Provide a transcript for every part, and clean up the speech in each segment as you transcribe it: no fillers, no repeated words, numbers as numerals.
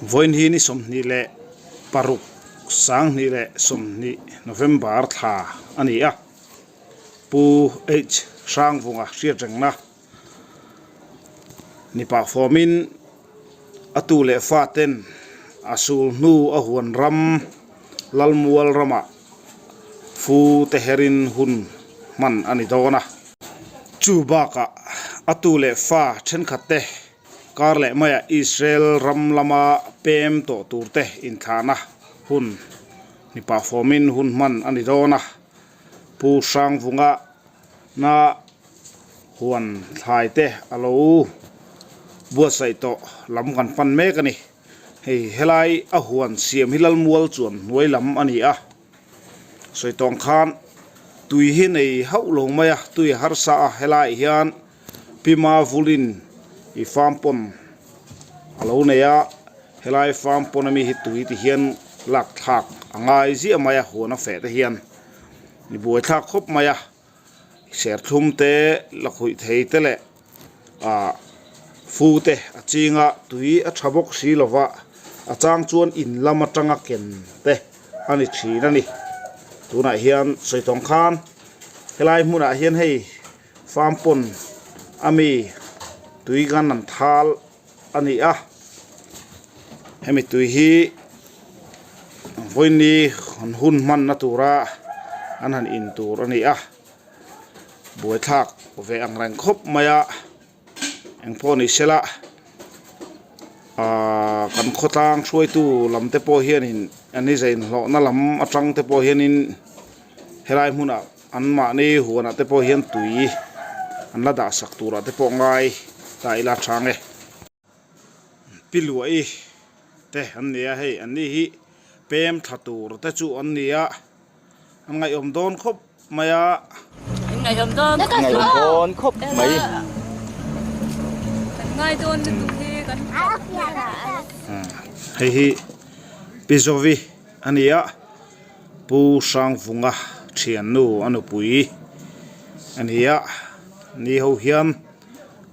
Vawiin hi ni 26 2020 November thla a ni a, Pu H Hrangvunga hriatrengna ni pah fawmin a tu leh fa ten a sul hnu a huan ram Lalmual ramah fu te herin hun hman a ni dawn a. Chu bakah a tu leh fa thenkhat te kar leh maiah Israel ram lama pem tawh tur te inthlahna hun ni pah fawmin hun hman a ni dawn a. Pu Hrangvunga na huan thlai te a lo buatsaih tawh lam kan pan mek a ni. Hei helai a huan siam hi Lalmual chuan hnuai lam a ni a, sawi tawng khan tui hi nei hauh lo mai a, tui a harsa a, helaiah hian Pima Vulin i farm pawn a lo nei a, helai farm pawn ami hi tui ti hian lak thlak a ngai ziah mai a, huan a feh te hian i buai thlak khawp mai a. Serthlum te, lakhuih thei te leh ah fu te a ching a, tui a tha bawk si lo va, a chang chuan in lam atanga ken te a ni thin a ni. Tunah hian sawi tawng khan helai hmunah hian hei farm pond ami tui kan an thal a ni a, hemi tui hi vawiini an hun hmanna tura an han in tur a ni a, buaithlak ve ang reng khawp mai a, engpawh ni sela ahh kan khawtlang hruaitu lam te pawh hianin an ni zai inhlawhna lam atang te pawh hianin helai hmunah An mahni huanah te pawh hian tui an la dah sak turah te pawh ngai ta ila chang e. Pi Luahi te an ni a, hei an ni hi pem thla tur te chu an ni a, an ngaihawm dawn khawp mai a. An ngaihawm dawn khawp mai. Ngaihawm dawn khawp mai. Kan ngai dawn lutuk hi kan Hei hi Pi Zovi a ni a. Pu Hrangvunga thiannu a nupui a ni a, ni ho hian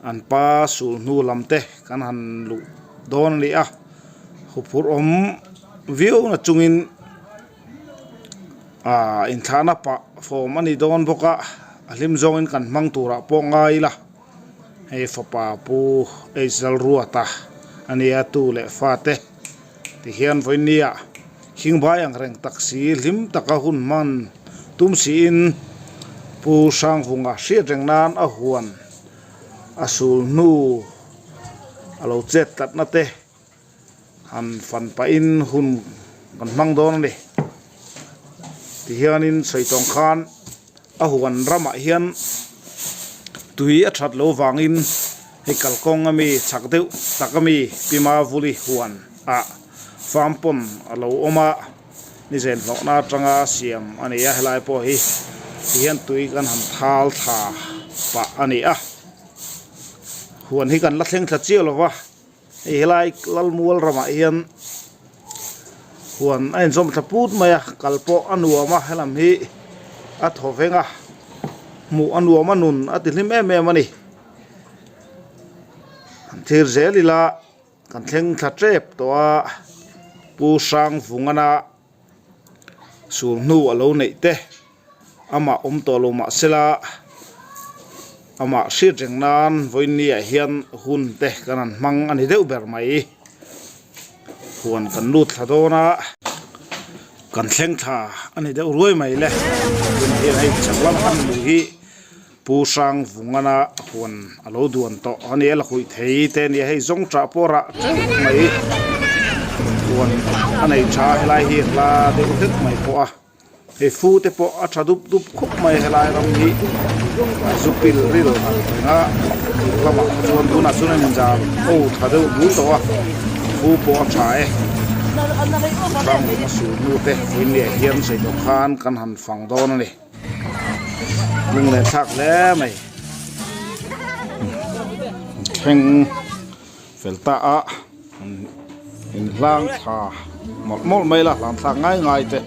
an pa sul hnu lam te kan han luh dawn a ni a, huphurh awm viau na chungin ah inthlahna pah fawm a ni dawn bawk a, a hlim zawngin kan hmang turah pawh ngai ila, hei fapa Pu H Lalruata a nia tu leh fate. Tihian vawinia Khingbhai ang reng tak si hlim taka hun hman tum siin Pu Hrangvunga hriat reng nan a huan a sul hnu a lo chet tlatna te han fan pahin hun kan hmang dawn a ni. Tihianin sawi tawng khan a huan ramah hian tui a that lo vangin hei kalkawng ami chhak deuh tak ami Pima Vuli huan ah farm pond a lo awm a, nizen hlawhna atanga siam a ni a, helai pawh hi tihian tui kan han thal thla pah a ni a, huan hi kan la thleng thla chiah lo va. Hei helai Lalmual ramah hian huan a inzawm thla put mai a, kal pawh a nuam a, helam hi a thaw veng a, hmuh a nuam a nun a ti hlim em em a ni. Han thlir zel ila kan thleng thla tep tawh a, Pu Hrangvungana sul hnu a lo neih te amah awm tawh lo mah sela amah hriat reng nan vawiin ah hian hun te kan han hmang a ni deuh ber mai huan kan lut thla dawn a kan thleng thla a ni deuh ruai mai le tunah hian hei chak lam han luh hi. Pu Hrangvungana huan a lo duan tawh a ni a, lakhuih thei te a ni a, hei zawng ṭah pawh rah ṭeuh mai huan a nei ṭha a, helai hi a hla deuh hlek mai pawh a, hei fu te pawh a ṭha dup dup khawp mai helai ram hi a zu pil ril ang reng a, tuk lamah kha chuan tunah chuan a inzar ho ṭha deuh bul tawh a, fu pawh a ṭha e. Hrangvunga sul hnu te vawiinliah hian sawi tawh khan kan han fang dawn a ni. Lung leh thlak hle mai thleng fel ta a in hlang thla mawlh mawlh mai la hlang thlak ngai ngai te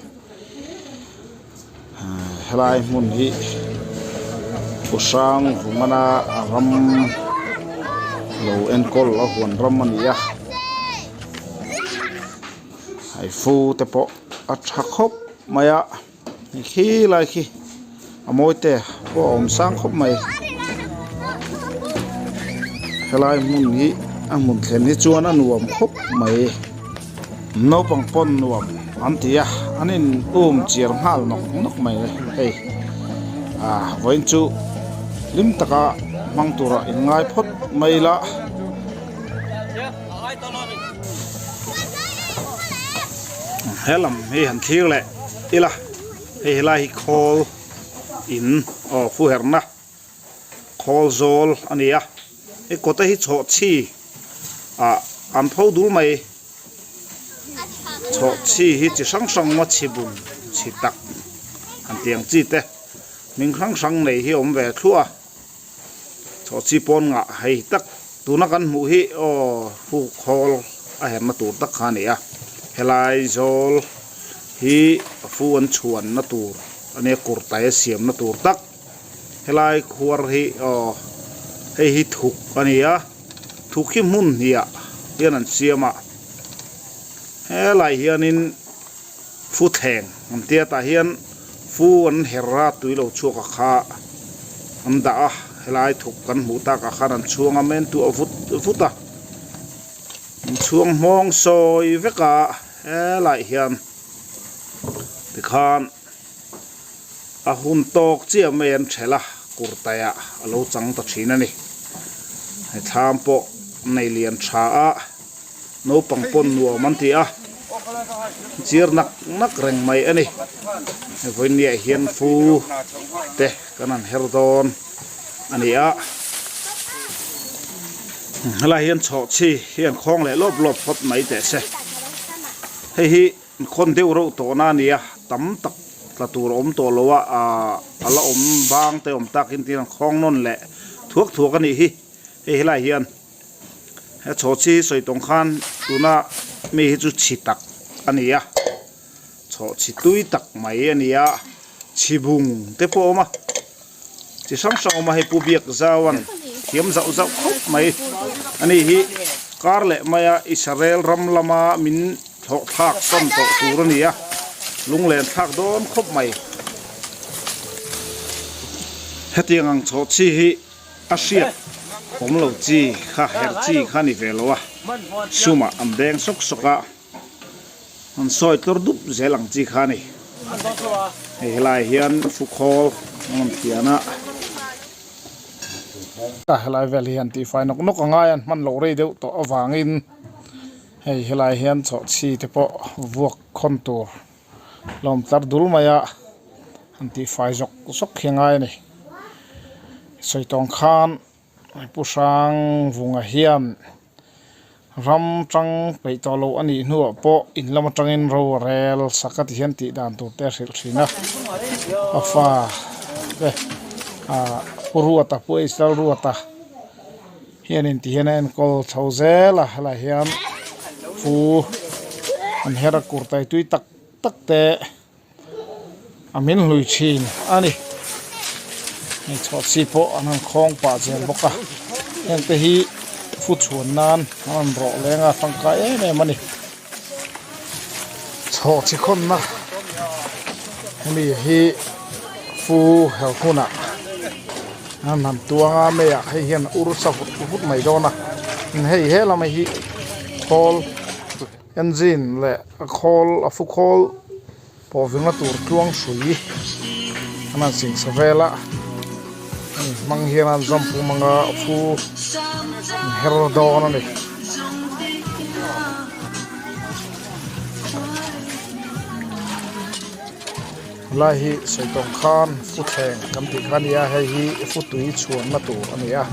helai hmun hi u hrang vumana a ram lo enkawl a huan ram a ni a. Hei fu te pawh a tha khawp mai a hei khi lai khi a mawi te pawh a awm sang khawp mai helai hmun hi a hmun thlen hi chuan a nuam khawp mai naupang pawn nuam an ti a an in um chiar nghal nawk nawk mai hei ah vawiin chu hlim taka hmang tura in ngai phawt mai ila. He lam hi han thlir leh ila hei helai hi khawl in aw fu herna khawl zawl a ni a hei kawta hi chhawh chhi ah an pho dul mai chhawh chhi hi chi hrang hrang maw chhi bun chhi tak han tih ang chi te hming hrang hrang nei hi a awm ve thluah a. Chhawhchhi pawn ngah hei tak tuna kan hmuh hi aw hu khawl a herna tur tak kha a ni a helai zawl hi fu an chhuanna tur a nia kurtai a siamna tur tak helai khuar hi aw hei hi thuk a ni a thuk hi hmun hnih ah hian an siam a helai hianin Fu thleng an tia tah hian fu an her a tui lo chhuak a kha an dah a helai thuk kan hmuh tak ah khan an chhuang a men tuah vut vut a an chhuang hmawng sawi vek a helaiah hian tikhan a hun tawk chiah mai an thelh a kurtai ah a lo chang ta thin a ni hei thlam pawh nei lian tha a. Naupang pawn nuam an ti a, chiar nak nak reng mai a ni. Hei vawinia hian fu te kan han her dawn a ni a. Helai hian chhawhchhi hi an khawng leh lawp lawp phawt mai teh se. Hei hi an khawn deuh reuh tawhna a ni a, tam tak tla tur a awm tawh lo a, aaa a la awm bang te awm takin tin an khawng nawn leh thuak thuak a nih hi. Hei helai hian. He chhawhchhi hi sawi tawng khan tuna mi hi chu chhi tak a ni a, chhawhchhi tui tak mai a ni a, chhi bung te pawh a awm a, chi hrang hrang a awm a, hei Pu Biak Zauan thiam zauh zauh khawp mai a ni hi kar leh maia Israel ram lama min thlawh thlak sawn tawh tur a ni a, lunglen thlak dawn khawp mai. Hetiang ang chhawhchhi hi. A hriat awm lo chi kha her chi kha ni ve lo a, sumah an beng sawk sawk a, an sawi tlawr dup zel ang chi kha a ni. Hei helai hian fukhawl an rawn thian a, helai vel hi han tihfai nawk nawk a ngai a, an hman loh rei deuh tawh avangin hei helai hian chhawhchhi te pawh vuak khawn tur lawm tlar dul mai a, han tihfai zawk zawk hi a ngai a ni. Sawi tawng khan Pu Hrang Vunga hian ram tang peih tawh loh a nih hnuah pawh in lam atangin ro a rel sak a ti hian tih dan tur te a hrilh thin a. A fa te ah Pu Ruata Pu H Lalruata hianin ti hian a enkawl chho zel a helaiah hian fu an her a kurtai tui tak tak te a min hlui thin a ni hei chhawhchhi pawh an han khawng pah zel bawk a heng te hi fu chhuan nan an rawn rawh leng a tangkai em em a ni chhawhchhi khawnna hemi hi fu her hunah an han tuang a meiah hei hian ur sa vut vut mai dawn a hei he lamah hi khawl. Engine leh a khawl a fu khawl pawh vingna tur tluang hrui an han singsa vel a hemi hmang hian an zawm pum anga fu an her dawn a ni. Helai hi sawi tawng khan fu thleng kan tih kha a ni a hei hi fu tui chhuanna tur a ni a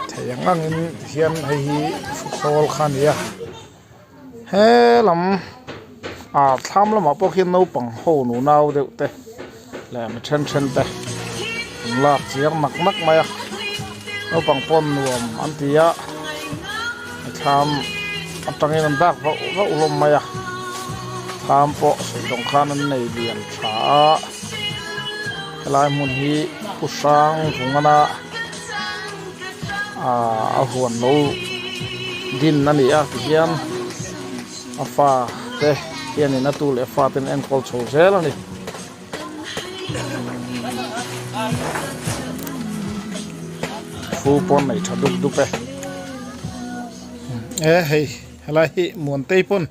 thei ang angin tihian hei hi fu khawl kha a ni a he lam ah thlam lamah pawh khian naupang ho nunau deuh te leh mi then then te an lak chiang nak nak mai a naupang pawn nuam an ti a thlam atangin an dak vauh vauh hlawm mai a thlam pawh sawi khan an nei lian tha a helai hmun hi pu hrang vungana ahh a huan lo din a ni a tihian. A fa te hianin a tu leh fa ten enkawl chho zel a ni. Fu pawn nei tha dup dup e. E hei helai hi Muantei pawn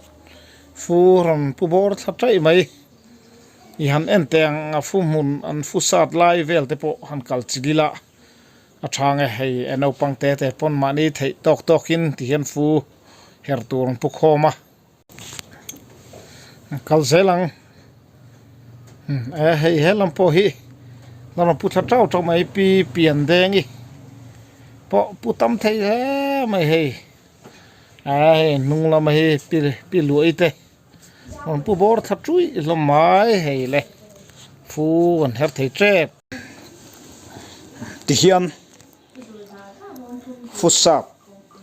fu rawn pu bawr thla taih mai. I han en teh ang a fu hmun an fu sat lai vel te pawh han kal chi ila a tha nge hei e naupang te te pawn mahni theih tawk tawk in ti hian fu her tur an pu khawm a kal zel ang e hei he lam pawh hi la rawn pu thla tau tau mai pi pian deng i pawh pu tam thei hle mai hei a hei hnung lama hi pi pi luaih te. Rawn pu bawr thla ṭuih hlawm mai hei le fu an her thei ṭep. Tihian fu sat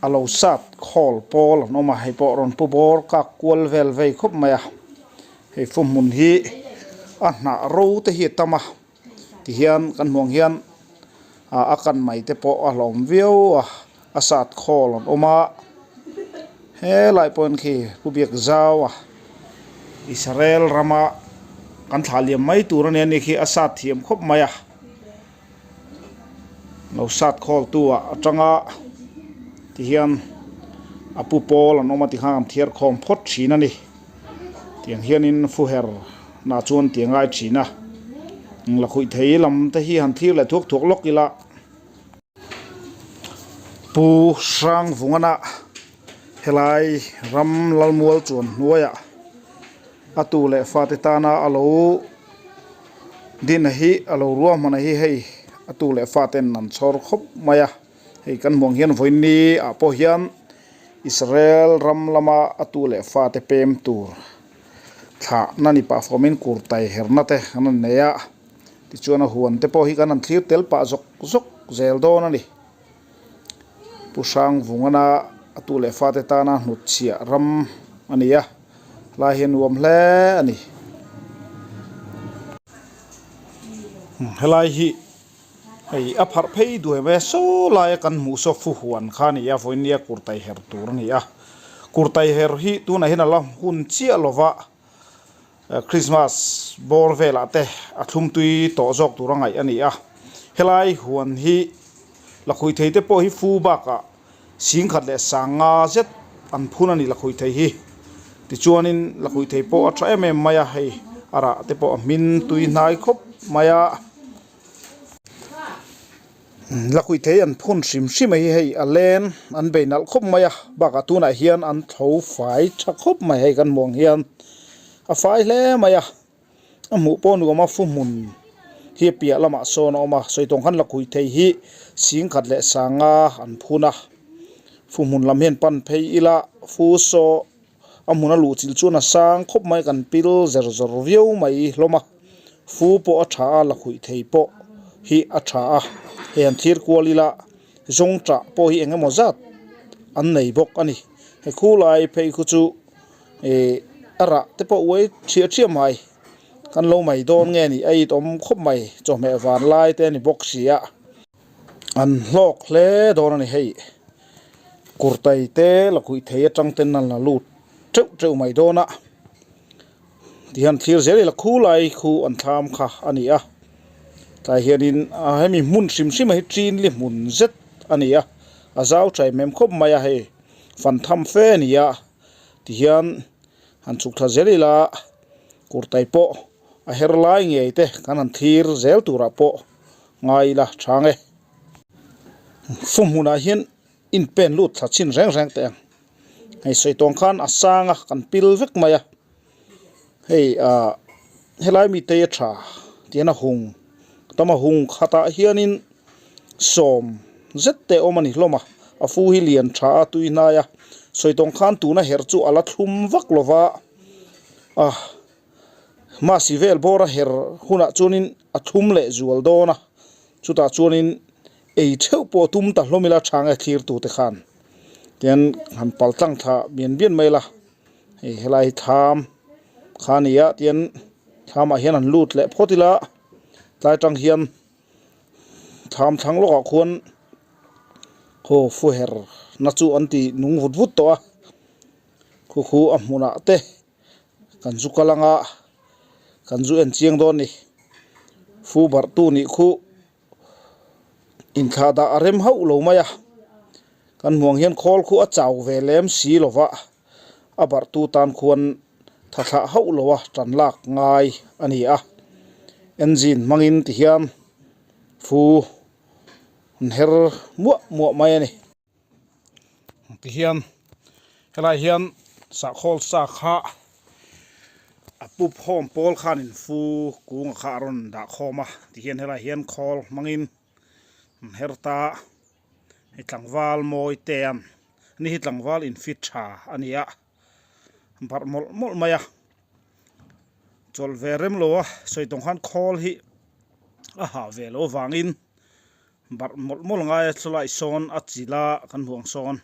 a lo sat khawl pawl an awm a hei pawh rawn pu bawr kak kual vel vei khawp mai a hei fu hmun hi a hnah ro te hi a tam a tihian kan hmuh ang hian ah a kan mai te pawh a hlawm viau a a sat khawl an awm a helai pawh hian khi pu biak zau a Israel rama kan thlah liam mai tur ania ni khi a sat thiam khawp mai a lo sat khawl tu ah atanga tihian a pu pawl an awm a tikhan an thiar khawm phawt thin a ni tiang hianin fu her nah chuan ti a ngai thin a lakhuih thei lam te hi han thlir leh thuak thuak lawk ila. Pu Hrangvungana helai ram Lalmual chuan hnuaiah a tu leh fate tana a lo din hi a lo ruahman hi hei a tu leh faten an chhawr khawp mai a hei kan hmuh ang hian vawiin ah pawh hian Israel ram lama a tu leh fate pem tur thlah na ni pah fawmin kurtai herna te an rawn nei a. Tichuan a huan te pawh hi kan han thlir tel pah zawk zawk zel dawn a ni. Pu Hrangvungana a tu leh fate tana hnutchhiah ram a ni a, helai hi a nuam hle a ni. Helai hi hei a pharh phei duai mai a, saw laia kan hmuh saw fu huan kha a ni a, vawinia kurtai her tur a ni a. Kurtai her hi tunah hian a la hun chiah lova. Christmas bawr velah te a thlum tui tawh zawk tur a ngaih a ni a, helai huan hi lakhuih thei te pawh hi fu bakah singkhat leh sanga zet an phun a ni lakhuih thei hi. Tichuanin lakhuih thei pawh a tha em em mai a, hei a rah te pawh a hmin tui hnai khawp mai a. Lakhuih thei an phun hrim hrim a hi hei a len an bei nalh khawp mai a bakah tunah hian an tho fai tha khawp mai hei kan hmuh ang hian a fai hle mai a a hmuh pawh nuam a fu hmun hi a piah lamah sawn a awm a sawi tawng khan lakhuih thei hi singkhat leh sanga an phun a fu hmun lam hian pan phei ila fu saw a hmun a luh chilh chuan a sang khawp mai kan pil zer zawr viau mai hlawm a fu pawh a tha a lakhuih thei pawh hi a tha a hei han thlir kual ila zawng tah pawh hi eng emaw zat an nei bawk a ni he khulai phei khu chu ih a rah te pawh uai thiah thiah mai kan lo mai dawn nge ni a itawm khawp mai chawhmeh van lai te a ni bawk si a. An hlawk hle dawn a ni hei kurtai te lakhuih thei atang ten an la lut teuh teuh mai dawn a tihian thlir zel ila khulai khu an thlam kha a ni a tlai hianin hemi hmun hrim hrim a hi chinli hmun zet a ni a a zau tha em em khawp mai a hei fan tham fe a ni a tihian han chhuk thla zel ila kurtai pawh a her lai ngei te kan han thlir zel turah pawh. Ngai ila chhang e. Fu hmunah hian in pen lut thla chin reng reng teh ang. Hei sawi tawng khan a sang a kan pil vek mai a. Hei ah helai mi te a tha tian a hung tam a hung khatah hianin sawm zet te a awm a ni hlawm a. A fu hi lian tha a tui hnai a. Sawi tawng khan tuna herh chu a la thlum vak lova a. Mahse vel bawr a her hunah chuanin a thlum leh zual dawn a, chutah chuanin ei theuh pawh tum ta hlawm ila tha nge thlir tute khan tian han pal tlang thla bian bian mai la, hei helai hi thlam kha a ni a tian thlamah hian han lut leh phawt ila tlai tang hian thlam thlang lawkah khuan haw fu her na chu an ti nung vut vut tawh a. Khu khu a hmunah te kan zu kal anga kan zu en chiang dawn a ni. Fu barh tu nih khu inthlah dah a rem hauh lo mai a, kan hmuang hian khawl khu a chau ve lem si lo va, a barh tu tan khuan tha thlah hauh lo a tan lak ngai a ni a. Engine hmangin tihian fu an her muah muah mai a ni. Tihian helai hian sahkhawl sa kha a pup hawm pawl khanin fu kunga kha a rawn dah khawm a tihian helai hian khawl hmangin an her ta hei tlangval mawi te an ni hi tlangval in fit tha a ni a barh mawlh mawlh mai a chawlh ve rem lo a sawi tawng khan khawl hi a hah ve loh avangin. Barh mawlh mawlh ngai a chulai sawn a chil a kan hmuh ang sawn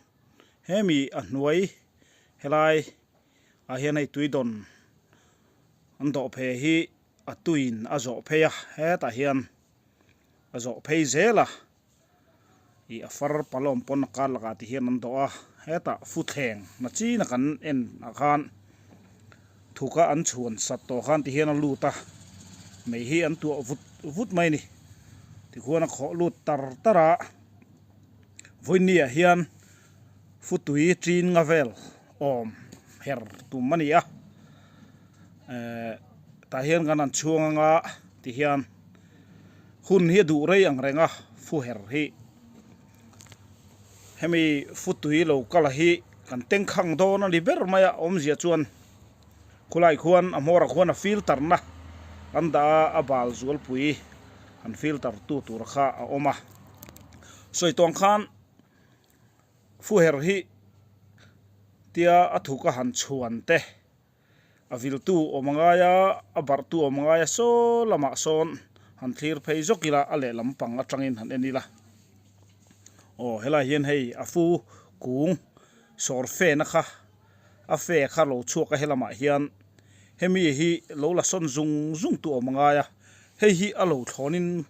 hemi a hnuai helai ah hian hei tui dawn an dawh phe hi a tuiin a zawh phei a hetah hian a zawh phei zel a ih a far palawm pawn a kar lakah ti hian an dawh a hetah futhleng na chin a kan en ah khan thuka an chhuan sat tawh khan ti hian a lut a mei hi an tuah vut vut mai a ni. Tikhuan a khawh lut tar tar a, vawinia hian futui chin nga vel awm her tum a ni a, ehh tah hian kan han chhuang anga tihian hun hi a duh rei ang reng a fu her hi hemi futui lo kal hi kan tengkhang dawn a ni ber mai a awmzia chuan. Khulai khuan a hmawrah khuan a filter na an dah a, a bal zualpui an filter tu tur kha a awm a. Sawi tawng khan fuher hi tia a thuk a han chhuan te a viltu awm a ngai a, a barhtu awm a ngai a saw lamah sawn han thlir phei zawk ila a lehlam pang atangin han en ila. Aw helai hian hei a fu kung sawr fena kha. A fe kha lo chhuak a helamah hian hemi hi lo la sawn zung zung tu awm a ngai a, hei hi a lo thlawnin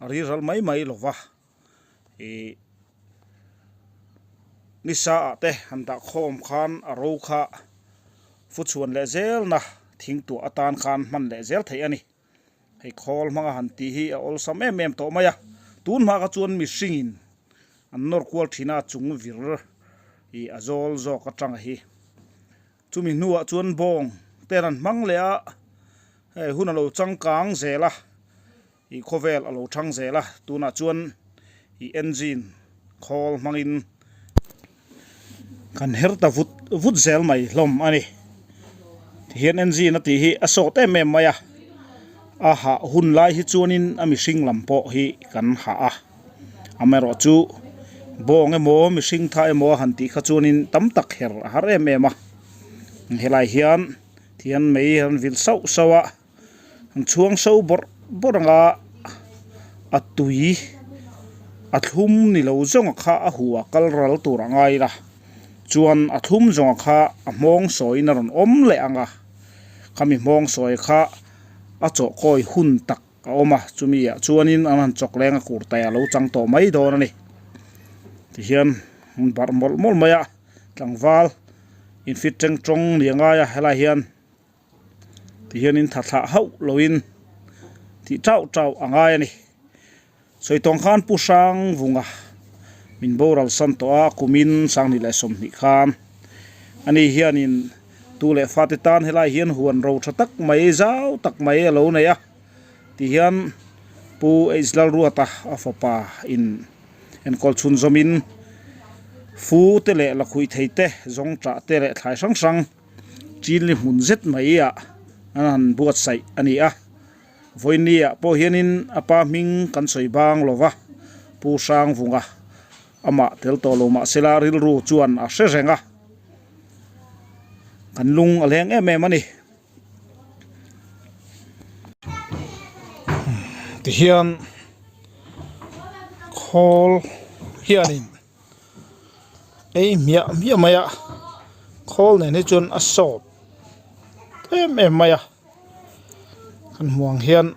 a riral mai mai lo va, ih nisa ah te han dah khawm khan a ro kha fu chhuan leh zelna thing tuah atan khan hman leh zel theih a ni. Hei khawl hmanga han tih hi a awlsam em em tawh mai a, tun hma kha chuan mihringin an nawr kual thin a chung vir ih a zawl zawk atanga hi. Chumi hnuah chuan bawng ten an hmang leh a, hei hun a lo changkang zel a, ih khawvel a lo thang zel a, tunah chuan ih engine khawl hmangin Kan her ta vut vut zel mai hlawm a ni. Tihian engine a tih hi a sawt em em mai a, a hah hun lai hi chuanin a mihring lam pawh hi kan hah a. Amaherawhchu bawng emaw mihring tha emaw a han tih kha chuanin tam tak her a har em em a. Helai hian thian mei an vil sauh sauh a. An chhuang so bawrh bawrh ang a, a tui a thlum ni lo zawnga kha a huh a kal ral tur a ngai la, chuan a thlum zawnga kha a hmawng sawiin a rawn awm leh ang a, khami hmawng sawi kha a chawhkawi hun tak a awm a, chumi ah chuanin an han chawk leng a kurtai a lo chang tawh mai dawn a ni. Tihian an barh mawlh mawlh mai a, tlangval infit teng tawng ni a ngai a helai hian. Tihianin tha thlah hauh loin tih tauh tauh a ngai a ni. Sawi tawng khan Pu Hrang Vunga min boral san tawh a, kumin Sanghnih leh 20 khan ani hianin tu leh fate tan helai hian huan ro tha tak mai zau tak mai a lo nei a. Tihian Pu H Lalruata a fapa in enkawl chhunzawmin fu te leh lakhuih thei te zawng tah te leh thlai hrang hrang Chinli hmun zet mai ah an han buatsaih a ni a, vawiini ah pawh hianin a pa hming kan sawi bang lo va, Pu Hrangvunga amah tel tawh lo mahsela rilru chuan a hre reng a, kan lung a leng em em a ni. Tihian khawl hianin. Ei hmiah hmiah mai a khawl nen hi chuan a sawt em em mai a kan hmuh ang hian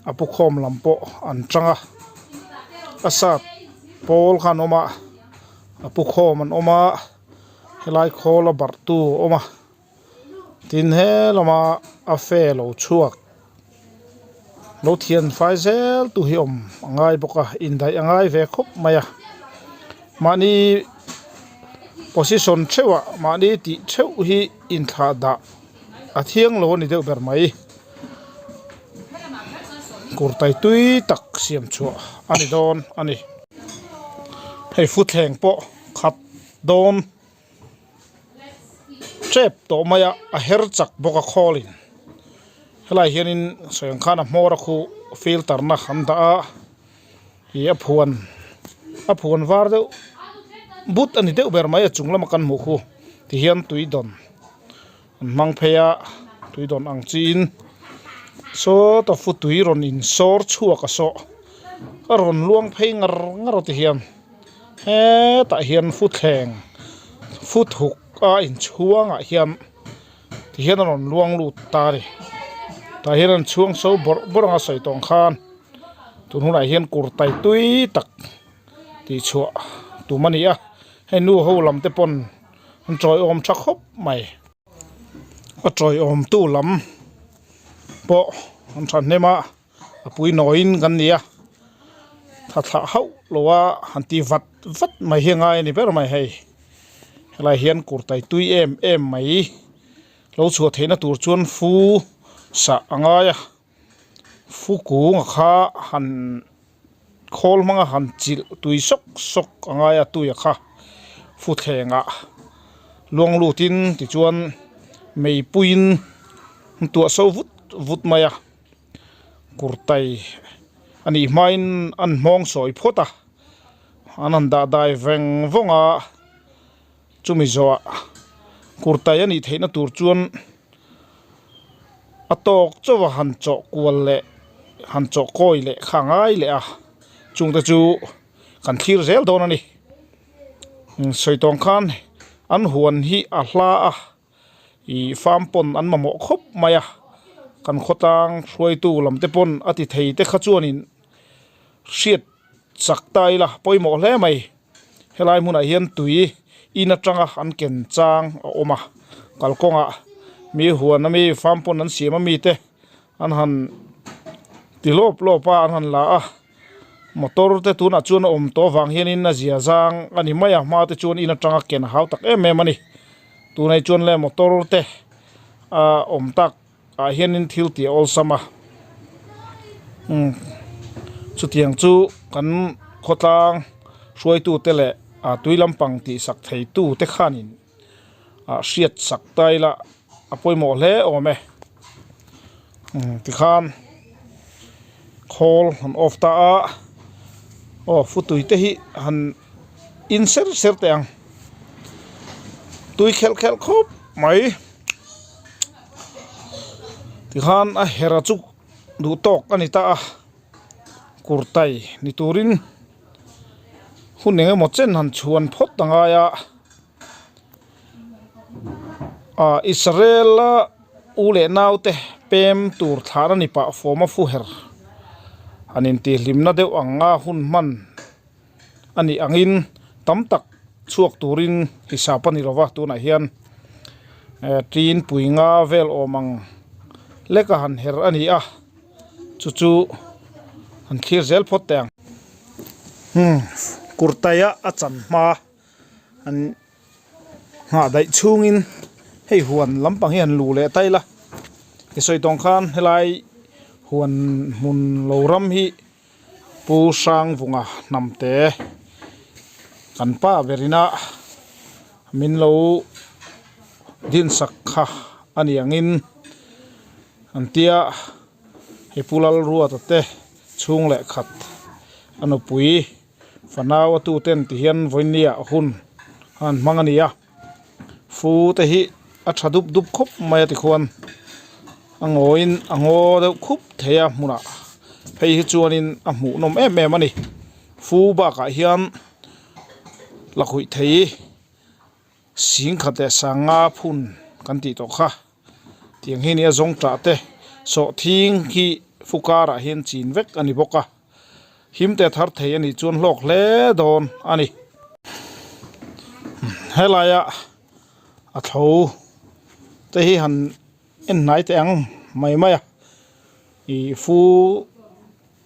a pu khawm lam pawh an tang a a sat pawl kha an awm a a pu khawm an awm a. Helai khawl a barh tu a awm a tin he lama a fe lo chhuak lo thian fai zel tu hi awm a ngai bawk a indaih a ngai ve khawp mai a mahni position theuh ah mahni tih theuh hi inthlah dah a thiang lo a ni deuh ber mai kurtai tui tak siam chhuah a ni dawn a ni hei futthleng pawh khat dawn tep tawh mai a a her chak bawk a khawlin helaiah hianin sawi ang khan a hmawr a khu filter na an dah a ih a phuan a phuan var deuh but a ni deuh ber mai a chung lama kan hmuh khu tihian tui dawn an hmang phei a tui dawn ang chiin sawta futui rawn in sawr chhuak a sawh a rawn luang phei ngar ngar a tihian. Hetah hian futhleng futhuk a inchhuangah hian tihian a rawn luang lut ta a ni tah hian an chhuang so bawrh bawrh anga sawi tawh ang khan tun hunah hian kurtai tui tak tih chhuah tum a ni a hei nu ho lam te pawn an tawiawm tha khawp mai a tawiawm tu lam pawh an thahnem a. A pui nawiin kan ni a, tha thlah hauh lo a han ti vat vat mai hi a ngai a ni ber mai hei. Helai hian kurtai tui em em mai lo chhuah theihna tur chuan fu sah a ngai a, fu kung a kha han khawl hmanga han chilh tui sawk sawk a ngai a tui a kha fu thlengah luang lutin tichuan meipuiin an tuah so vut vut mai a. Kurtai a nih hmain an hmawng sawi phawt a, an han dah dai veng vawng a, chumi zawhah kurtai a nih theihna tur chuan a tawk chauh a han chawh kual leh han chawh kawi leh kha a ngai leh a, chungte chu kan thlir zel dawn a ni. Sawi tawng khan an huan hi a hla a. Ih farm pawn an mamawh khawp mai a kan khawtlang hruaitu lam te pawn a ti thei te kha chuanin hriat chak ta ila pawimawh hle mai helai hmunah hian tui in atanga an ken chang a awm a kalkawngah mi huan ami farm pawn an siam ami te an han ti lawp lawp a an han la a motor te tunah chuan a awm tawh avang hianin a zia zang a ni mai a hma te chuan in atanga ken a hau tak em em a ni. Tunah chuan le motor te a awm tak ah hianin thil tih a awlsam a umm chutiang chu kan khawtlang hruaitu te leh ah tui lampang tih sak thei tu te khanin ah hriat sak ta ila a pawimawh hle awm e umm tikhan khawl an off ta a aw futui te hi han in ser ser teh ang tui khelh khelh khawp mai tikhan a hera chu duh tawk a ni ta a kurtai ni turin hun eng emaw chen han chhuan phawt a ngai a ah Israel a u leh nau te pem tur thlan a ni pah fawm a fu her han intihhlimna deuh ang a hun hman. A nih angin tam tak chhuak turin hisap a ni lova tunah hian eh tin pui nga vel awm ang lek a han her a ni a chu chu han thlir zel phawt teh ang. Hmm kurtaia a chan hma an nghah daih chhungin hei huan lampang hi han luh leh ta ila i sawi tawng khan helai huan hmun lo ram hi. Pu Hrangvunga hnamte kan pa berina min lo dinsak kha a ni angin an tia hei Pu Lalruata te chhung leh khat a nupui fanau a tuten ti hian vawinia hun an hmang a ni a. Fu te hi a tha dup dup khawp mai a tikhuan a ngawiin a ngaw deuh khup thei a hmunah phei hi chuanin a hmuh nawm em em a ni fu bakah hian lakhuih thei singkhat leh sanga phun kan tih tawh kha tiang hi nia zawng tah te sawhthing hi fu karah hian chin vek a ni bawk a. Him te thar thei a nih chuan hlawk hle dawn a ni. Helaia. A thlo te hi han en hnai teh ang mai mai a ih fu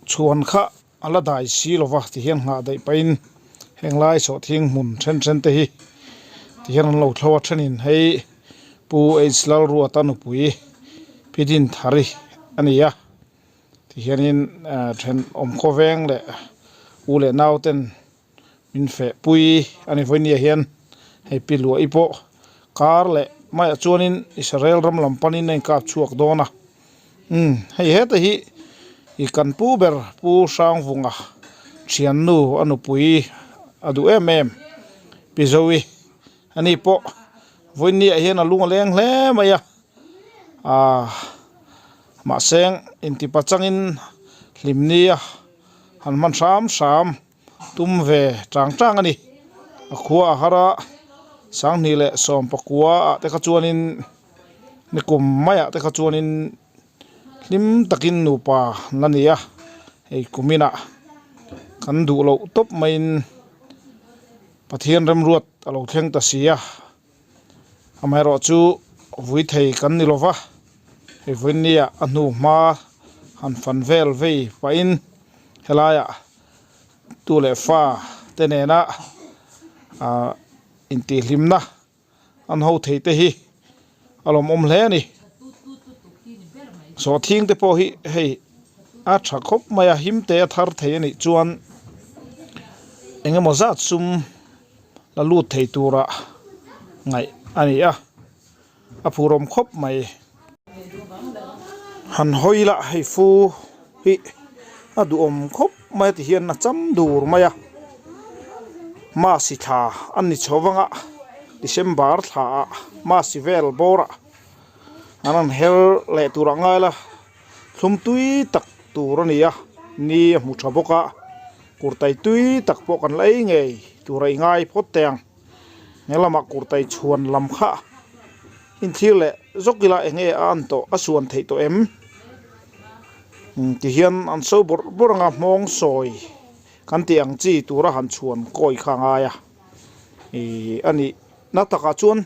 chhuan kha a la dai si lo va ti hian nghah daih pahin heng lai sawhthing hmun then then te hi ti hian an lo thlo a thenin hei Pu H Lalruata nupui Pi Dinthari a ni a ti hianin then awm khawveng leh u leh nau ten min feh pui a ni vawinia hian hei pi luahi pawh kar leh maiah chuanin Israel ram lam panin a inkap chhuak dawn a umm hei heta hi ih kan pu ber pu Hrangvunga thiannu a nupui a duh em em pi Zoe ani pawh vawinia hian a lung a leng hle mai a ahh mahse intipa changin hlimnia han hman hram hram. Tum ve chang chang a ni. A khua a har a, sanghnih leh sawmpakua ah te kha chuanin nikum maiah te kha chuanin hlim takin nupa an la ni a, hei kuminah kan duh loh tawp maiin Pathian remruat a lo thleng ta si a, amaherawh chu vui thei kan ni lova, hei vawinia a hnu hma han fan vel vei pahin helaiah Tu leh fa te nena ah intihhlimna an ho thei te hi a lawmawm hle a ni. Sawhthing te pawh hi hei a tha khawp mai a him te a thar thei a nih chuan eng emaw zat sum la lut thei tura ngaih a ni a a phurawm khawp mai. Han hawi lah hei fu hi a duhawm khawp mai a ti hian a cham dur mai a masi thla a ni chho vang a December thla ah masi vel bawr ah an rawn her leh tur ah ngai la thlum tui tak tur a ni a ni a hmu tha bawk a kurtai tui tak pawh kan la ei ngei tur a i ngai phawt teh ang. He lamah kurtai chhuan lam kha inthlir leh zawk ila eng nge a an tawh a suan theih tawh em? Tihian an so bawrh bawrh anga hmawng sawi kan tih ang chi tura han chhuan kawi kha a ngai a ih a nih na takah chuan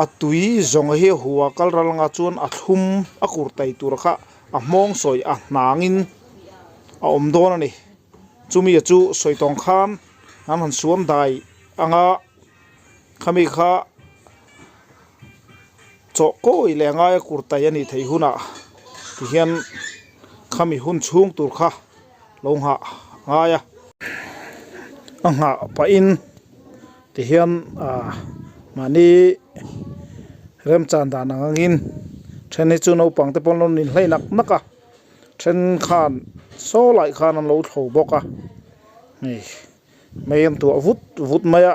a tui zawng hi a hua kal ral anga chuan a thlum a kurtai tur kha a hmawng sawi a hnangin a awm dawn a ni. Chumi chu sawi tawng khan an han suam dai anga khami kha chawh kawi leh angai a kurtai a nih theih hunah tihian khami hun chhung tur kha lo nghah angai a. A nghah pahin tihian ah mahni remchan dan ang angin then hi chu naupang te pawh an lo ninhlei nak nak a. Then khan saw lai khan an lo thlo bawk a hei mei an tuah vut vut mai a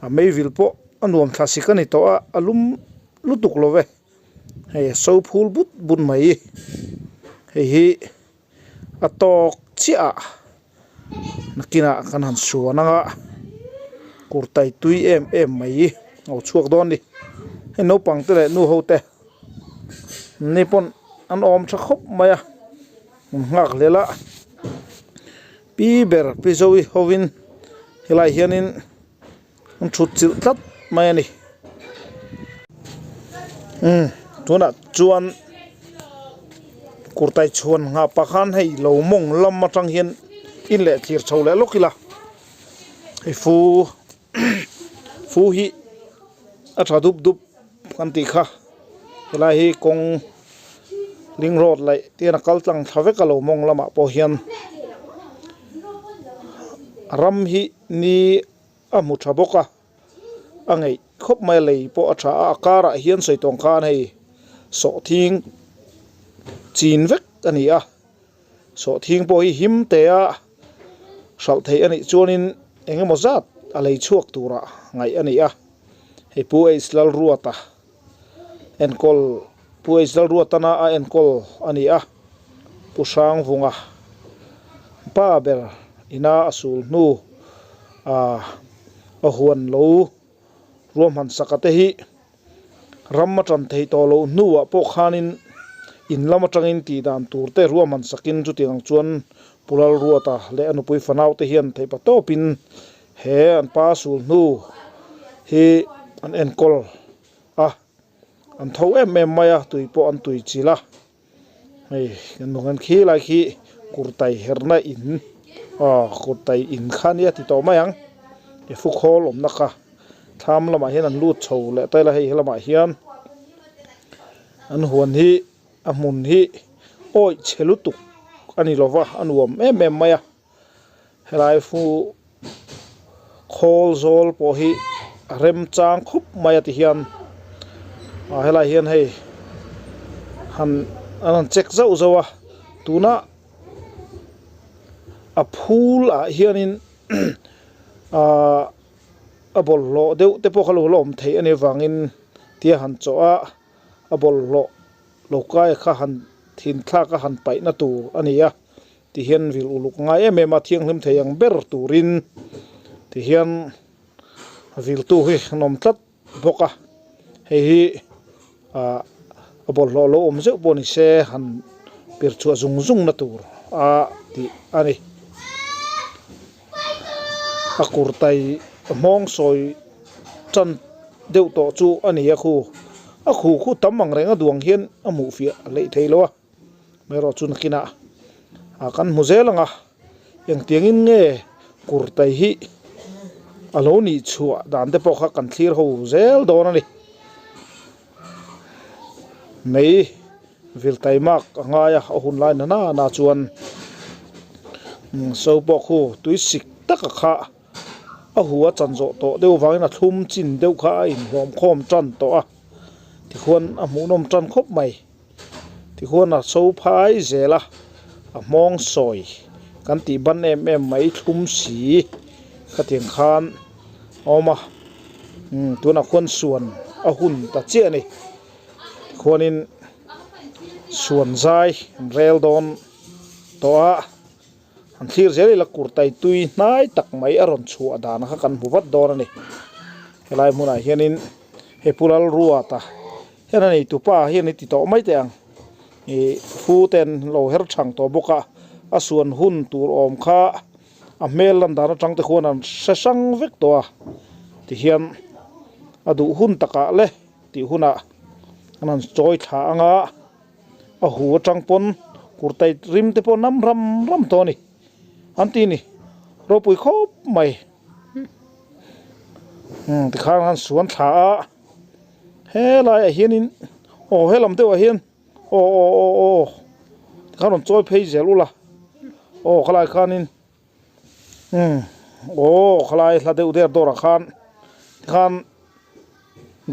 a mei vil pawh a nuam thla sik a ni tawh a a lum lutuk lo ve hei a so phul but but mai hei hi a tawk chiah ah nakinah kan han suan anga kurtai tui em em mai a lo chhuak dawn a ni hei naupang te leh nu ho te. Ni pawn an awm tha khawp mai a an nghak hlel a pi ber pi zoe hovin helaiah hianin an thut chilh tlat mai a ni umm tunah chuan kurtai chhuan nghah pah khan hei lo mawng lam atang hian in leh thlir chho leh lawk ila hei fu fu hi a tha dup dup. Kan tih kha helai hi kawng ring road laih te hian a kal tlang thla vek a lo mawng lamah pawh hian ram hi ni a hmu tha bawk a a ngeih khawp mai a lei pawh a tha a a karah hian sawi tawng khan hei sawhthing chin vek a ni a sawhthing pawh hi him te a hralh theih a nih chuanin eng emaw zat a lei chhuak tura ngaih a ni a. Hei Pu H Lalruata enkawl Pu H Lalruatana a enkawl a ni a, Pu Hrangvunga pa ber ina a sul hnu ah a huan lo ruahman saka te hi ram a tan theih tawh loh hnuah pawh khanin in lam atangin tih dan tur te ruahman sakin chutiang chuan Pu Lalruata leh a nupui fanau te hian theihpa tawpin He an pa sul hnu hi an enkawl a an tho em em mai a tui pawh an tui chilh a hei kan hmuh hian khi lai khi kurtai herna in aw kurtai in kha nia ti tawh mai ang e fu khawl awmna kha thlam lamah hian an lut chho leh ta ila hei helamah hian an huan hi a hmun hi awih chhe lutuk a ni lova a nuam em em mai a. Helai fu khawl zawl pawh hi a remchang khawp mai a ti hian ah helai hian hei han an han check zauh zauh a tuna a phul ah hianin ahh a bawlhhlawh deuh te pawh kha lo la awm theih a nih avangin tia han chawh a a bawlhhlawh lo kai kha han thin thlak a han paih na tur a ni a. Tihian vil uluk ngai em em a, thianghlim thei ang ber turin tihian viltu hi an awm tlat bawk a, hei hi ah a bawlhhlawh lo awm zeuh pawh ni se han pir chhuah zung zung na tur a tih a ni. A kurtai hmawng sawi tan deuh tawh chu a ni a khu, a khu khu tam ang reng a duang hian a hmuh fiah hleih thei lo a. Hmeirawh chu nakinah ah kan hmu zel ang a, engtiangin nge kurtai hi a lo nih chhuah dan te pawh kha kan thlir ho zel dawn a ni. Mei vil taimak a ngai a, a hun lai na na chuan so pawh khu tui sik taka kha a hu a chan zawh tawh deuh vangin a thlum chin deuh kha a inhlawm khawm tan tawh a, tikhuan a hmuhnawm tan khawp mai. Tihuan a so phai zel a, a hmawng sawi kan tih ban em em mai thlum si khatiang khan a awm a, umm tunah khuan suan a hun ta chiah a ni. Tikhuanin suan zai an rel dawn tawh a, an thlir zel ila kurtai tui hnai tak mai a rawn chhuah dan kha kan hmu vat dawn a ni. Helai hmunah hianin hei Pu Lalruata. Hian a nei tupa hian i ti tawh mai teh ang ih fu te an lo her thang tawh bawk a a suan hun tur awm kha a hmel lan dan atang te khuan an hre hrang vek tawh a tihian a duh hun takah le tih hunah an han chawi thla ang a a hu atang pawn kurtai rim te pawh nam ram ram tawh a ni an ti a ni ropui khawp mai tikhan an suan thla a. Helaiah hianin aw helam deuhah hian aw aw aw aw tikhan rawn chawi phei zel ula aw khalai khanin umm aw khalai hla deuh der dawrah khan tikhan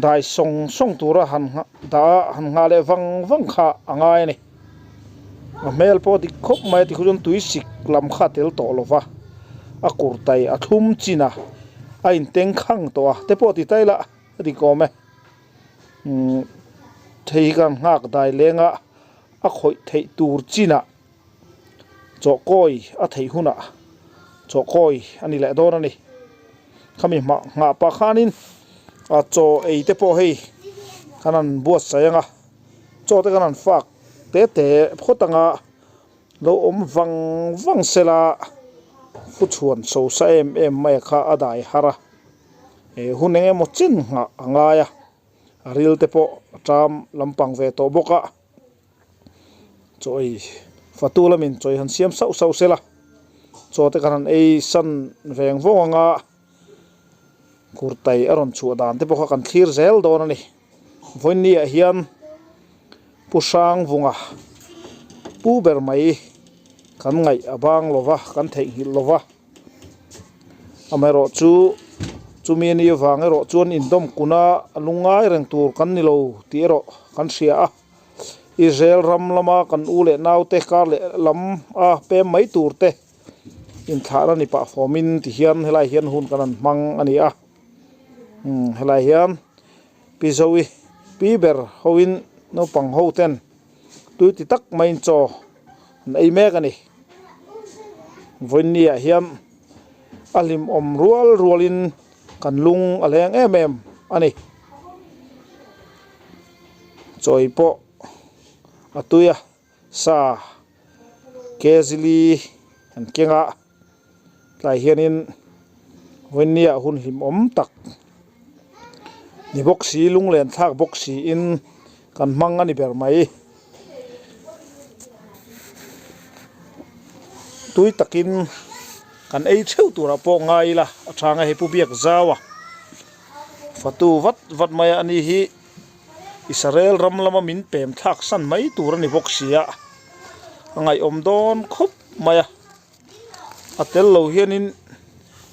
dai sawng sawng tura han nghah dah a han nghah leh vang vang kha a ngai a ni a hmel pawh dik khawp mai a tikhu chuan tui sik lam kha a tel tawh lo va a kurtai a thlum chin a a inteng khang tawh a te pawh ti ta ila. A dik awm e. Umm thei hi khan nghak dai leng a, a khawih theih tur chinah chawhkawi a theih hunah chawhkawi a ni leh dawn a ni. Khami hmah nghah pah khanin a chaw ei te pawh hei khan an buatsaih ang a, chaw te khan an fak te te phawt ang a, lo awm vang vang sela fuchhuan sosa em em mai kha a dai har a. He hun eng emaw chen nghah a ngai a, a ril te pawh a ṭam lampang ve tawh bawk a, chaw ei fatu lamin chaw ei han siam sauh sauh sela, chaw te khan han ei san veng vawng ang a, kurtai a rawn chhuah dan te pawh kha kan thlir zel dawn a ni. Vawiinni ah hian Pu Hrangvunga pu ber mai kan ngaih a bang lova, kan theihnghilh lova. Amaherawh chu chumi a nih avang erawh chuan indawm kuna a lungngai reng tur kan ni lo tih erawh kan hria a. Israel ram lama kan u leh naute kar leh lam a pem mai tur te inthlahna ni pah fawmin tihian helai hian hun kan han hmang a ni a. Umm helai hian Pi Zoe pi ber hoin naupang ho ten tui ti tak maiin chaw an ei mek a ni. Vawiinni ah hian a hlimawm rual rualin kan lung a leng em em a ni. Chaw ei pawh a tui a, sa kezili an keng a, tlai hianin vawiinni ah hun hlimawm tak. Ni bawk si lunglen thlak bawk siin kan hmang a ni ber mai. Tui takin kan ei theuh turah pawh ngai ila a chhang a hei pu biak zau a fatu vat vat mai a ni hi Israel ram lama min pem thlak san mai tur a ni bawk si a a ngaihawm dawn khawp mai a. A tel lo hianin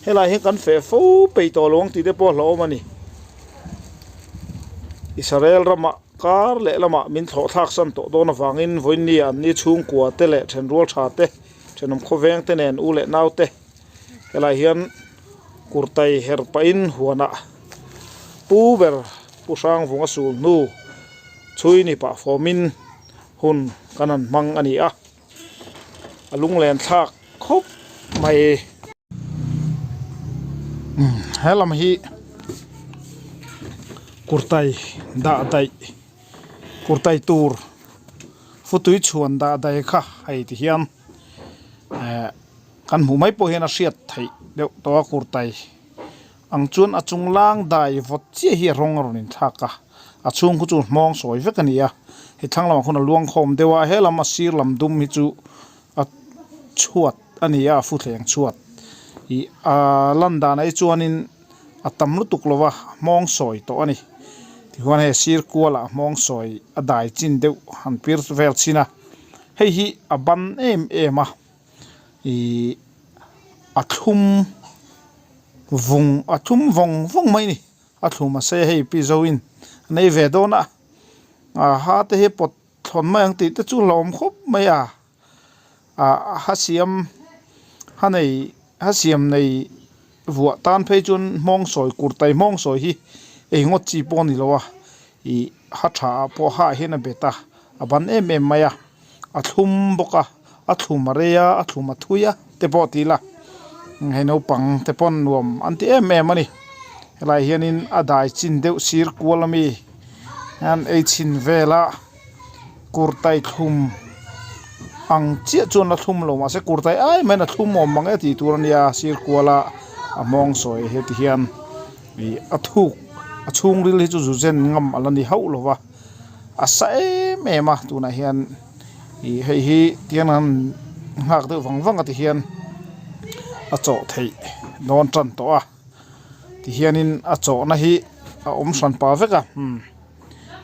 helai hi kan feh fo peih tawh lo ang tih te pawh a hlauhawm a ni. Israel ramah kar leh lamah min thlawh thlak san tawh dawn avangin vawiinni an ni chhungkua te leh thenrual tha te thenawm khawveng te nen u leh nau te helai hian kurtai her pahin huanah pu ber Pu Hrangvunga sul hnu chhui ni pah fawmin hun kan han hmang a ni a. A lunglen thlak khawp mai. He lam hi kurtai dah daih kurtai tur futui chhuan dah daih kha hei ti hian eh kan hmuh mai pawh hian a hriat theih deuh tawh a kurtai ang chuan a chung lang dai vawt chiah hi a rawng a rawn inthlak a a chhung khu chu hmawng sawi vek a ni a hei thlang lamah khuan a luang khawm deuh a helam a sir lam dum hi chu a chhuat a ni a a futhleng chhuat ih aa lan danah hi chuanin a tam lutuk lo va hmawng sawi tawh a ni tichuan hei a sir kualah hmawng sawi a dai chin deuh han pir vel chhin a hei hi a ban em em a. Ihh a thlum vung a thlum vawng vawng mai a ni a thlum a sei a hei pi zo in a nei ve dawn a a ha te hi pawt thlawn mai ang tih te chu hlauhawm khawp mai a ah ha siam ha nei ha siam nei vuah tan phei chuan hmawng sawi kur tai hmawng sawi hi ei ngawt chi pawh a ni lo a ih ha tha ah pawh ha ah hian a bet a a ban em em mai a. A thlum bawk a a thlum a rei a a thlum a thui a te pawh ti ila hei naupang te pawn nuam an ti em em a ni helaiah hianin a dai chin deuh sir kual ami an ei chhin vel a kurtai thlum ang chiah chuan la thlum lo mahse kurtai ai maiin a thlum awm mang e tih tur a nia sir kual a a hmawng sawi heti hian ih a thuk a chhungril hi chu zu zen ngam a la ni hauh lo va. A sa em em a tunah hian ih hei hi tiang an nghak deuh vang vang a ti hian a chawh theih dawn tan tawh a ti hianin a chawhna hi a awm hran pah vek a umm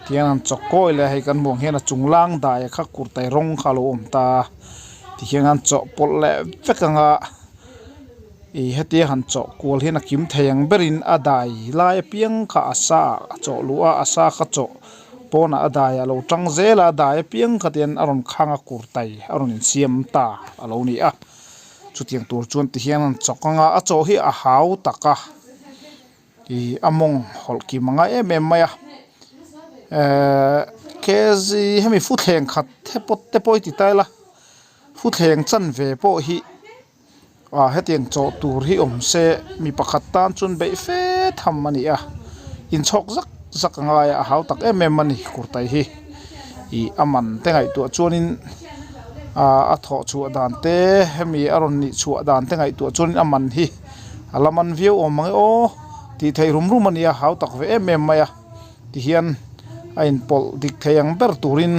tiang an chawk kawi leh a hei kan hmuh ang hian a chung lang dai kha kurtai rawng kha a lo awm ta a ti hian an chawhpawlh leh vek ang a. Ih hetia han chawh kual hian a kim thei ang berin a dai lai apiang kha a sa ah a chawh luh a a sa kha chawh pawnah a dai a lo tang zel a a dai apiang kha tian a rawn khang a kurtai a rawn insiam ta a lo ni a chutiang tur chuan tihian an chawk ang a a chawh hi a hau tak a ih a mawng hawlh kim a ngai em em mai a ehh kg hemi futhleng khat hepawt te pawh hi ti ta ila futhleng chanve pawh hi. Ah hetiang chawh tur hi awm se mi pakhat tan chuan beih fe tham a ni a inchhawk zak zak a ngai a a hau tak em em a ni kurtai hi ih a man te ngaihtuah chuanin ah a thawh chhuah dan te hemi a rawn nih chhuah dan te ngaihtuah chuanin a man hi a la man viau awm ang e aw tih theih rum rum a ni a hau tak ve em em mai a tihian a inpawlh dik thei ang ber turin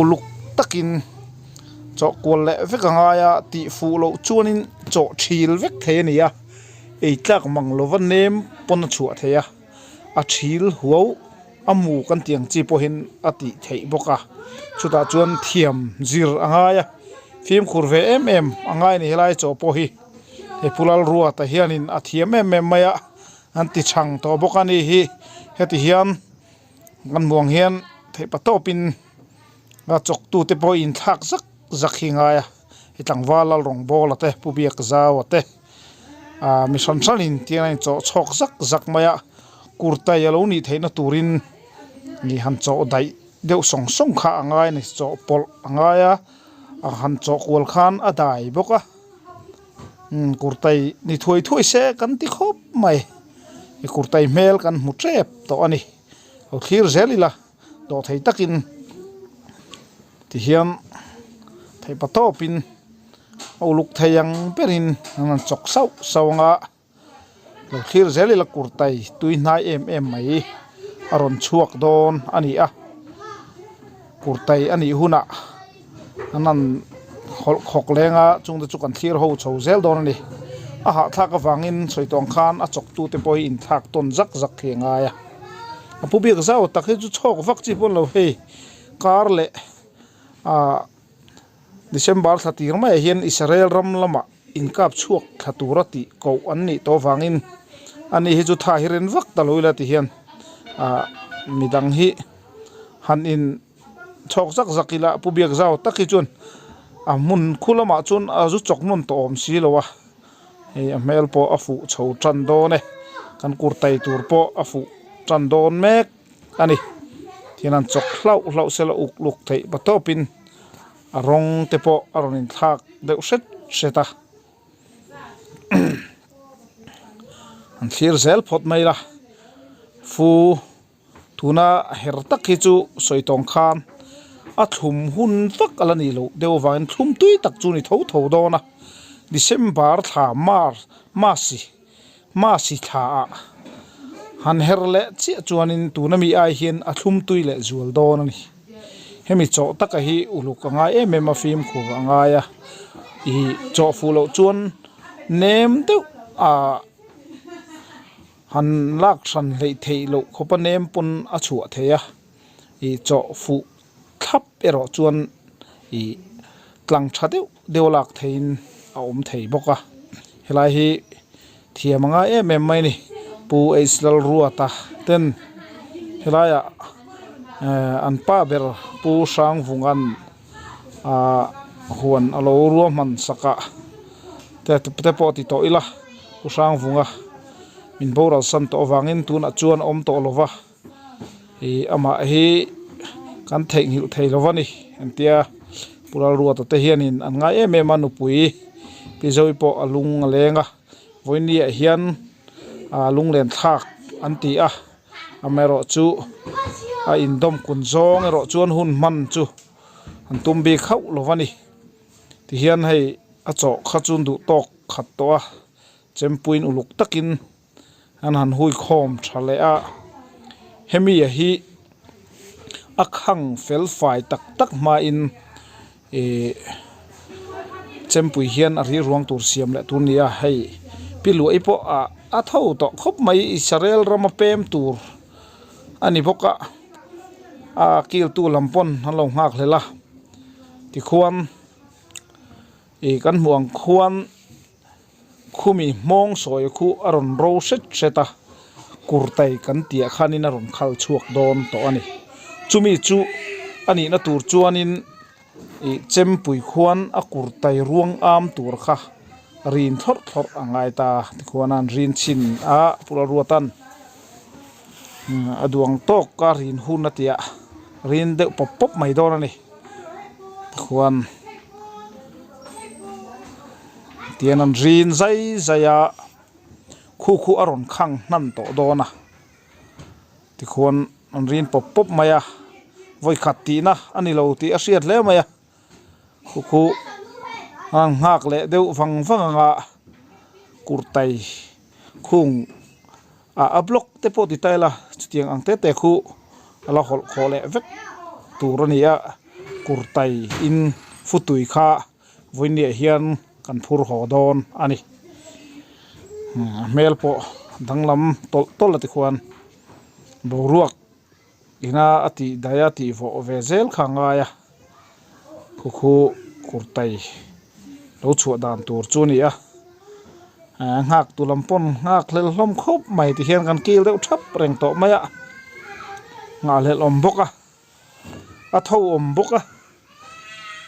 uluk takin. Chawh kual leh vek a ngai a tih fuh loh chuanin chawh thil vek thei a ni a ei tlak mang lova nem pawn a chhuah thei a a thil huau a mu kan tih ang chi pawhin a tih theih bawk a chutah chuan thiam zir a ngai a fimkhur ve em em a ngai a ni helai chaw pawh hi he pu Lalruata hianin a thiam em em mai a an ti chhang tawh bawk a ni hi heti hian kan hmuh ang hian theihpatawpin. A chawktute pawh inthlak zak zak hi ngai a hei tlangval lal rawngbawla te pu biak zaua te ah mi hran hranin tiang a inchawh chhawk zak zak mai a kurtai a lo nih theihna turin ih han chawh daih deuh sawng sawng kha a ngai a ni chawhpawlh a ngai a a han chawh kual khan a dai bawk a umm kurtai ni thuai thuai se kan ti khawp mai kurtai hmel kan hmu tep tawh a ni lo thlir zel ila. Dawh thei takin tihian theihpa tawpin a uluk thei ang berin an rawn chawk sauh sauh ang a lo thlir zel ila kurtai tui hnai em em mai. a rawn chhuak dawn a ni a kurtai a nih hunah an han hawlh khawk leng a chung te chu kan thlir ho chho zel dawn a ni a hahthlak avangin sawi tawng khan a chawk tu te pawh hi inthlak tawn zak zak hi a ngai a a pu biak zau tak hi chu chhawk vak chi pawh a ni lo hei kar leh ah December thla tir maiah hian Israel ram lamah inkap chhuak thla tura tih koh an nih tawh avangin ani hi chu tha hi ren vak ta lo ila ti hian ah midang hi han in chhawk zak zak ila pu biak zau tak hi chuan a hmun khu lamah chuan a zu chawk nawn tawh awm si lo a hei a hmel pawh a fuh chho tan dawn e kan kurtai tur pawh a fuh tan dawn mek a ni thian an chawk hlauh hlauh sela uk luk theih pa tawpin a rawng te pawh a rawn inthlak deuh hret hret a an thlir zel phawt mai la fu tuna her tak hi chu sawi tawng khan a thlum hun vak a la nih loh deuh avangin thlum tui tak chu a ni tho tho dawn a December thla March Masi Masi thla ah han her leh chiah chuanin tuna mi ai hian a thlum tui leh zual dawn a ni. Hemi chawh taka hi uluk a ngai em em a fimkhur a ngai a ih chawh fuh loh chuan nem deuh ah han lak hran hleih theih loh khawpa nem pawn a chhuah thei a ih chawh fuh thlap erawh chuan ih tlang tha deuh deuh a lak theihin a awm thei bawk a helai hi thiam a ngai em em mai a ni pu H Lalruata ten helaiah ehh an pa ber pu Hrangvunga'n ahh huan a lo ruahman sak a te te pawh ti tawh ila pu Hrangvunga min boral san tawh avangin tunah chuan a awm tawh lo va. Ih amah hi kan theihnghilh thei lo a ni engtia Pu Lalruata te hianin an ngai em em a nupui Pi Zoe pawh a lung a leng a vawinia hian ah lunglen thlak an ti a amaherawh chu a indawm kun zawng erawh chuan hun hman chu an tum bik hauh lo a ni tihian hei a chawh kha chu duh tawk khat tawh a chempuiin uluk takin. An han hui khawm tha leh a, hemi a hi a khang fel fai tak tak hmain ihh chempui hian a ri ruang tur siam leh tur a ni a, hei pi luahi pawh ah a tho tawh khawp mai Israel rama pem tur a ni bawk a, a kiltu lam pawn an lo nghak hlel a tikhuan ih kan hmuh ang khuan. Khumi hmawng sawi khu a rawn ro hret hret a, kurtai kan tih ah khanin a rawn khal chhuak dawn tawh a ni. Chumi chu a nihna tur chuanin ih chempui khuan a kurtai ruang am tur kha rin thlawrh thlawrh a ngai ta tikhuan a an rin chhin a Pu Lalruata'n a duang tawk a rin hun a tia rin deuh pawp pawp mai dawn a ni tikhuan. Tian an rin zai zai a, khu khu a rawn khang hnan tawh dawn a, tikhuan an rin pawp pawp mai a, vawikhat tihna a ni lo tih a hriat hle mai a, khu khu a nghak leh deuh vang vang ang a, kurtai khung ah a block te pawh ti ta ila chutiang ang te te khu a la hawlh khawh leh vek tur a ni a, kurtai in futui kha. Vawinia hian kan phur haw dawn a ni. A hmel pawh danglam tawlh tawlh a ti khuan boruak ina a tih daih a tih vawh ve zel kha a ngai a khu khu kurtai lo chhuah dan tur chu a ni a nghak tu lam pawn nghak hlel hlawm khawp mai ti hian kan kil deuh thap reng tawh mai a nghahhlelh awm bawk a. A tho awm bawk a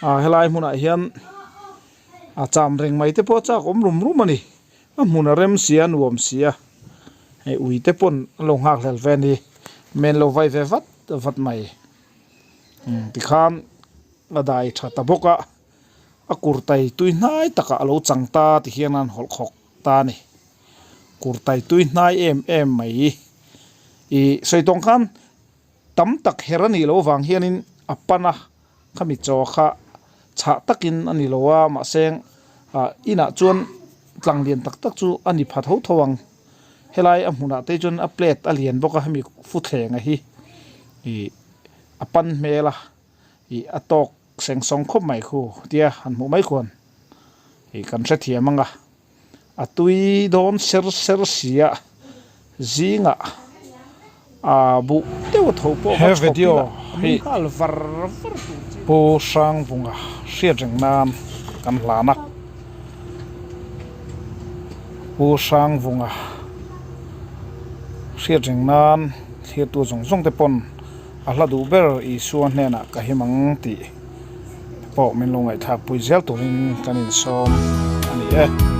ah helai hmunah hian a cham reng mai te pawh a chak awm rum rum a ni a hmun a rem si a nuam si a hei ui te pawn an lo nghak hlel ve a ni men lo vai ve vat vat mai tikhan a dai tha ta bawk a a kurtai tui hnai takah a lo chang ta ti hian an hawlh khawk ta a ni kurtai tui hnai em em mai ih sawi tawng khan. Tam tak her a nih loh avang hianin a pan a, khami chaw kha chhah takin a ni lo a, mahse ah inah chuan tlang lian tak tak chu a ni pha tho tho ang. Helai a hmunah te chuan a plate a lian bawk a hemi futhlenga hi ih a pan hmel a ih a tawk seng sawng khawp mai khu tia han hmuh mai khuan ih kan hrethiam ang a a tui dawn ser ser si a zingah ah buh deuh tho pawh va chhawp ila a mui nghal var var tur chi Pu Hrangvunga hriat reng nan kan hlan a Pu Hrangvunga hriat reng nan thirtu zawng zawng te pawn a hla duh ber Isua hnenah ka him ang tih pawh min lo ngaihthlak pui zel turin kan insawm a ni e.